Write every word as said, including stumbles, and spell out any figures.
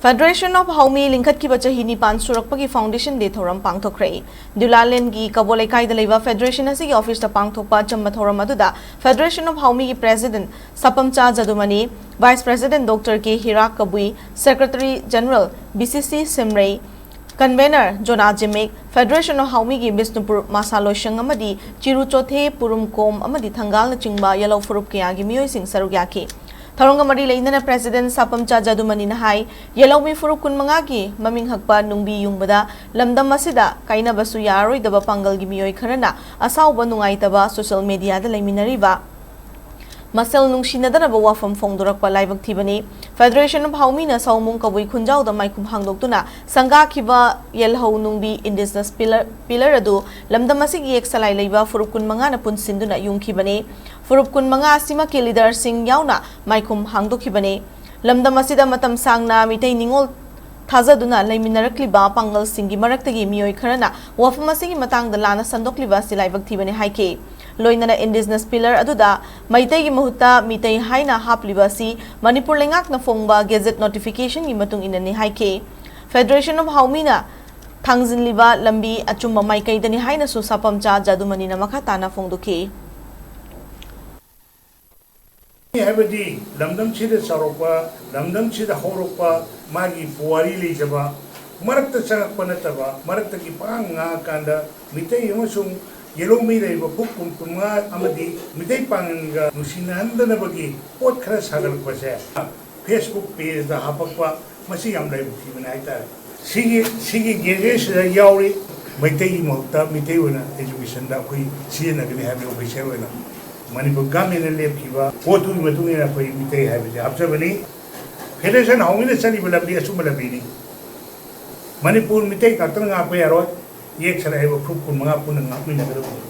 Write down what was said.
Federation of Haomi ꯂꯤꯡꯈꯠꯈꯤꯕ ꯆꯍꯤ ꯅꯤꯄꯥꯟ ꯁꯨꯔꯛꯄꯒꯤ Foundation Day ꯊꯧꯔꯝ ꯄꯥꯡꯊꯣꯛꯈ꯭ꯔꯦ꯫ ꯗꯤꯎꯂꯥꯂꯦꯟꯒꯤ ꯀꯕꯣ ꯂꯩꯀꯥꯏꯗ ꯂꯩꯕ Federation ꯑꯁꯤꯒꯤ office ꯇ ꯄꯥꯡꯊꯣꯛꯄ ꯑꯆꯝꯕ ꯊꯧꯔꯝ ꯑꯗꯨꯗ Federation of Haomi ꯒꯤ President ꯁꯄꯝꯆꯥ ꯖꯗꯨꯃꯅꯤ, Vice President Doctor ꯀꯦ ꯍꯤꯔꯥꯛ ꯀꯕꯨꯏ, Secretary General ꯕꯤ ꯁꯤ ꯁꯤ ꯁꯤꯝꯔꯩ, Convener ꯖꯣꯅꯥ ꯖꯤꯃꯤꯛ, Federation of Haomi ꯒꯤ ꯕꯤꯁꯅꯨꯄꯨꯔ ꯃꯁꯥ ꯂꯣꯏꯁꯪ ꯑꯃꯗꯤ ꯆꯤꯔꯨ ꯆꯣꯊꯦ, ꯄꯨꯔꯨꯝꯀꯣꯝ ꯑꯃꯗꯤ ꯊꯪꯒꯥꯜꯅꯆꯤꯡꯕ ꯌꯦꯜꯍꯧ ꯐꯨꯔꯨꯞ ꯀꯌꯥꯒꯤ ꯃꯤꯑꯣꯏꯁꯤꯡ ꯁꯔꯨꯛ ꯌꯥꯈꯤ꯫ ꯊꯧꯔꯝꯒ ꯃꯔꯤ ꯂꯩꯅꯅ President ꯁꯄꯝꯆꯥ ꯖꯗꯨꯃꯅꯤꯅ ꯍꯥꯏ, ꯌꯦꯜꯍꯧꯃꯤ ꯐꯨꯔꯨꯞ ꯀꯨꯟꯃꯉꯥꯒꯤ ꯃꯃꯤꯡ ꯍꯛꯄ ꯅꯨꯡꯕꯤ ꯌꯨꯡꯕꯗ ꯂꯝꯗꯝ ꯑꯁꯤꯗ ꯀꯥꯏꯅꯕꯁꯨ ꯌꯥꯔꯔꯣꯏꯗꯕ ꯄꯥꯡꯒꯜꯒꯤ ꯃꯤꯑꯣꯏ ꯈꯔꯅ ꯑꯁꯥꯎꯕ ꯅꯨꯡꯉꯥꯏꯇꯕ social media ꯗ ꯂꯩꯃꯤꯟꯅꯔꯤꯕ ꯃꯁꯦꯜ ꯅꯨꯡꯁꯤꯅꯗꯅꯕ ꯋꯥꯐꯝ ꯐꯣꯡꯗꯣꯔꯛꯄ ꯂꯥꯏꯕꯛ ꯊꯤꯕꯅꯤ꯫ Federation of Haomi ꯅ ꯁꯥꯎꯃꯨꯡ ꯀꯕꯨꯏ ꯈꯨꯟꯖꯥꯎꯗ ꯃꯥꯏꯈꯨꯝ ꯍꯥꯡꯗꯣꯛꯇꯨꯅ ꯁꯪꯒꯥꯈꯤꯕ ꯌꯦꯜꯍꯧ ꯅꯨꯡꯕꯤ indigenous pillar, pillar ꯑꯗꯨ ꯂꯝꯗꯝ ꯑꯁꯤꯒꯤ ꯌꯦꯛ ꯁꯂꯥꯏ ꯂꯩꯕ ꯐꯨꯔꯨꯞ ꯀꯨꯟꯃꯉꯥꯅ ꯄꯨꯟꯁꯤꯟꯗꯨꯅ ꯌꯨꯡꯈꯤꯕꯅꯤ꯫ ꯐꯨꯔꯨꯞ ꯀꯨꯟꯃꯉꯥ ꯑꯁꯤꯃꯛꯀꯤ leader ꯁꯤꯡ ꯌꯥꯎꯅ ꯃꯥꯏꯈꯨꯝ ꯍꯥꯡꯗꯣꯛꯈꯤꯕꯅꯤ꯫ ꯂꯝꯗꯝ ꯑꯁꯤꯗ ꯃꯇꯝ ꯁꯥꯡꯅ ꯃꯤꯇꯩ ꯅꯤꯉꯣꯜ ꯊꯥꯖꯗꯨꯅ ꯂꯩꯃꯤꯟꯅꯔꯛꯂꯤꯕ ꯄꯥꯡꯒꯜꯁꯤꯡꯒꯤ ꯃꯔꯛꯇꯒꯤ ꯃꯤꯑꯣꯏ ꯈꯔꯅ ꯋꯥꯐꯝ ꯑꯁꯤꯒꯤ ꯃꯇꯥꯡꯗ ꯂꯥꯟꯅ ꯁꯟꯗꯣꯛꯂꯤꯕ ꯑꯁꯤ ꯂꯥꯏꯕꯛ ꯊꯤꯕꯅꯤ ꯍꯥꯏꯈꯤ꯫ ꯂꯣꯏꯅꯅ indigenous pillar ꯑꯗꯨꯗ ꯃꯩꯇꯩꯒꯤ ꯃꯍꯨꯠꯇ ꯃꯤꯇꯩ ꯍꯥꯏꯅ ꯍꯥꯞꯂꯤꯕ ꯑꯁꯤ ꯃꯅꯤꯄꯨꯔ ꯂꯩꯉꯥꯛꯅ ꯐꯣꯡꯕ gazette notification ꯒꯤ ꯃꯇꯨꯡ ꯏꯟꯅꯅꯤ ꯍꯥꯏꯈꯤ꯫ Federation of Haomi ꯅ ꯊꯥꯡꯖꯤꯜꯂꯤꯕ ꯂꯝꯕꯤ ꯑꯆꯨꯝꯕ ꯃꯥꯏꯀꯩꯗꯅꯤ ꯍꯥꯏꯅꯁꯨ ꯁꯥꯄꯝꯆꯥ ꯖꯥꯗꯨꯃꯅꯤꯅ ꯃꯈꯥ ꯇꯥꯅ ꯐꯣꯡꯗꯣꯛꯈꯤ꯫ ꯍꯥꯏꯕꯗꯤ ꯂꯝꯗꯝꯁꯤꯗ ꯆꯥꯎꯔꯛꯄ, ꯂꯝꯗꯝꯁꯤꯗ ꯍꯧꯔꯛꯄ, ꯃꯥꯒꯤ ꯄꯨꯋꯥꯔꯤ ꯂꯩꯖꯕ, ꯃꯔꯛꯇ ꯆꯪꯉꯛꯄ ꯅꯠꯇꯕ, ꯃꯔꯛꯇꯒꯤ ꯄꯉꯥꯡ ꯉꯥꯡꯉꯀꯥꯟꯗ ꯃꯤꯇꯩ ꯑꯃꯁꯨꯡ ꯌꯦꯜꯍꯧꯃꯤ ꯂꯩꯔꯤꯕ ꯐꯨꯔꯨꯞ ꯀꯨꯟ, ꯀꯨꯟꯃꯉꯥ ꯑꯃꯗꯤ ꯃꯤꯇꯩ ꯄꯥꯡꯒꯜꯒ ꯅꯨꯡꯁꯤꯅꯍꯟꯗꯅꯕꯒꯤ ꯄꯣꯠ ꯈꯔ ꯁꯥꯒꯠꯂꯛꯄꯁꯦ, Facebook page ꯇ ꯍꯥꯄꯛꯄ, ꯃꯁꯤ ꯌꯥꯝ ꯂꯥꯏꯕꯛ ꯊꯤꯕꯅꯤ ꯍꯥꯏꯇꯥꯔꯦ꯫ ꯁꯤꯒꯤ, ꯁꯤꯒꯤ gazette ꯁꯤꯗ ꯌꯥꯎꯔꯤ, ꯃꯩꯇꯩꯒꯤ ꯃꯍꯨꯠꯇ ꯃꯤꯇꯩ ꯑꯣꯏꯅ education ꯗ ꯑꯩꯈꯣꯏ ꯁꯤꯖꯤꯟꯅꯒꯅꯤ ꯍꯥꯏꯕ official ꯑꯣꯏꯅ ꯃꯅꯤꯄꯨꯔ government ꯅ ꯂꯦꯞꯈꯤꯕ ꯄꯣꯠꯇꯨꯒꯤ ꯃꯇꯨꯡ ꯏꯟꯅ ꯑꯩꯈꯣꯏ ꯃꯤꯇꯩ ꯍꯥꯏꯕꯁꯦ ꯍꯥꯞꯆꯕꯅꯤ꯫ Federation ꯍꯧꯃꯤꯟꯅ ꯆꯠꯂꯤꯕ ꯂꯝꯕꯤ ꯑꯆꯨꯝꯕ ꯂꯝꯕꯤꯅꯤ꯫ ꯃꯅꯤꯄꯨꯔ ꯃꯤꯇꯩ ꯈꯛꯇꯅ ꯉꯥꯛꯄ ꯌꯥꯔꯣꯏ, ꯌꯦꯛ ꯁꯂꯥꯏ ꯍꯥꯏꯕ ꯐꯨꯔꯨꯞ ꯀꯨꯟꯃꯉꯥ ꯄꯨꯟꯅ ꯉꯥꯛꯃꯤꯟꯅꯒꯗꯕꯅꯤ꯫